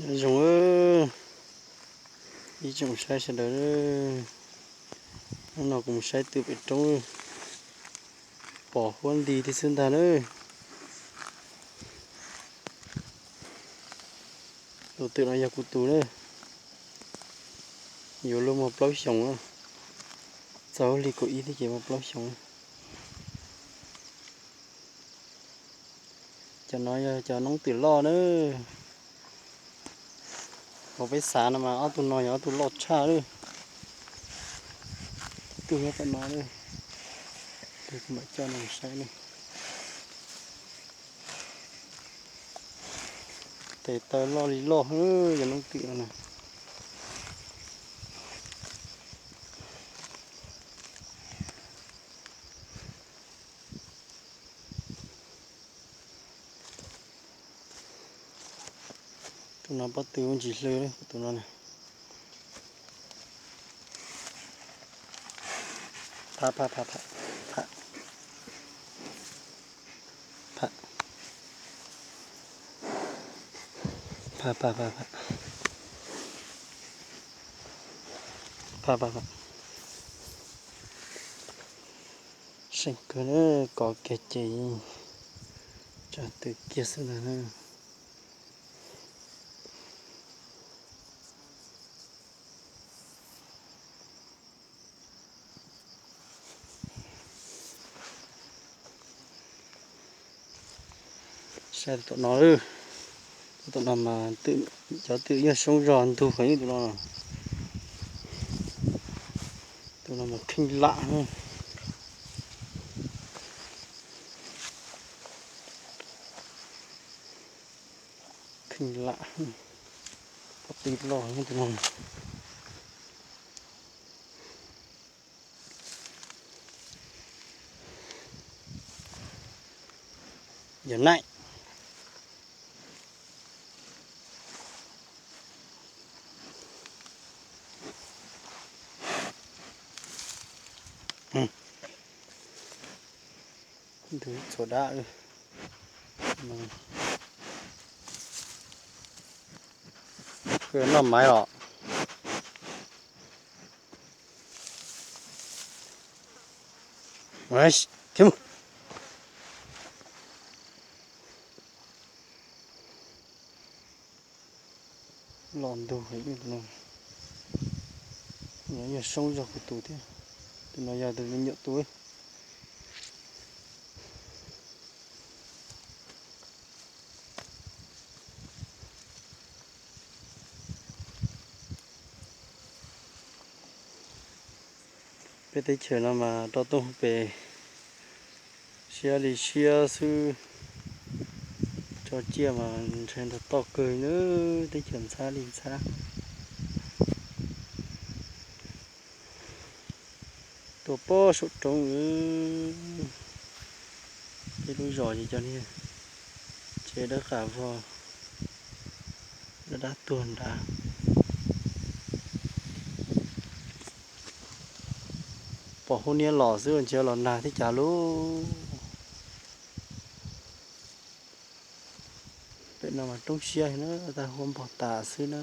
Nyob zoo ib tsoom saib sawv daws, hnub no kuv mus saib tw pem roob, pom huab nti thiab xwb ntag na. Tus twm no yog kuv tus na, yuav luag muaj plaub xyoos, txog hli kaum ib thiab ces muaj plaub xyoos. Cov no yog cov noob twm loj na. Hauv peb xav no mas ob tug no yog ob tug loj tshaj lawm. Ib tug nyob tom no, tus kuv mam coj no saib ne. Tes taw loj li loj, yog noob twm no na. Tus no pob tw ntsis hlw, tus no na. Pha, pha, pha, pha, pha. Pha, pha, pha, pha. Pha, pha, pha. Seem kawg na, kov kiag ces tsa tw kiag xwb ntag na. Saib tom no, tom no mas cov twm yog soob zog ntug heev tus no. Tus no mas kheej lam, kheej lam, pob tw loj tus no. Yog naij. Ntug txhua dab. Koj noj maiv los? Los ntug heev, no yog soob zog kuv tus thiab. Tus no yog tus me nyuam tus. Peb teb chaws no mas rau tooj pem siab li siab xwb, tso tsiaj mas ntshai ntog toj kawg na, teb chaws ntxhab li ntxhab. Tuaj pob saum roob, peb lub zos ces cov niag tsev dawb qas vog, dab dab tuag nrad. Pom hauv niag los xwb ntshe los nag thiab cas lauj. Pem no mas roob siab na, tag huab npog tas xwb na.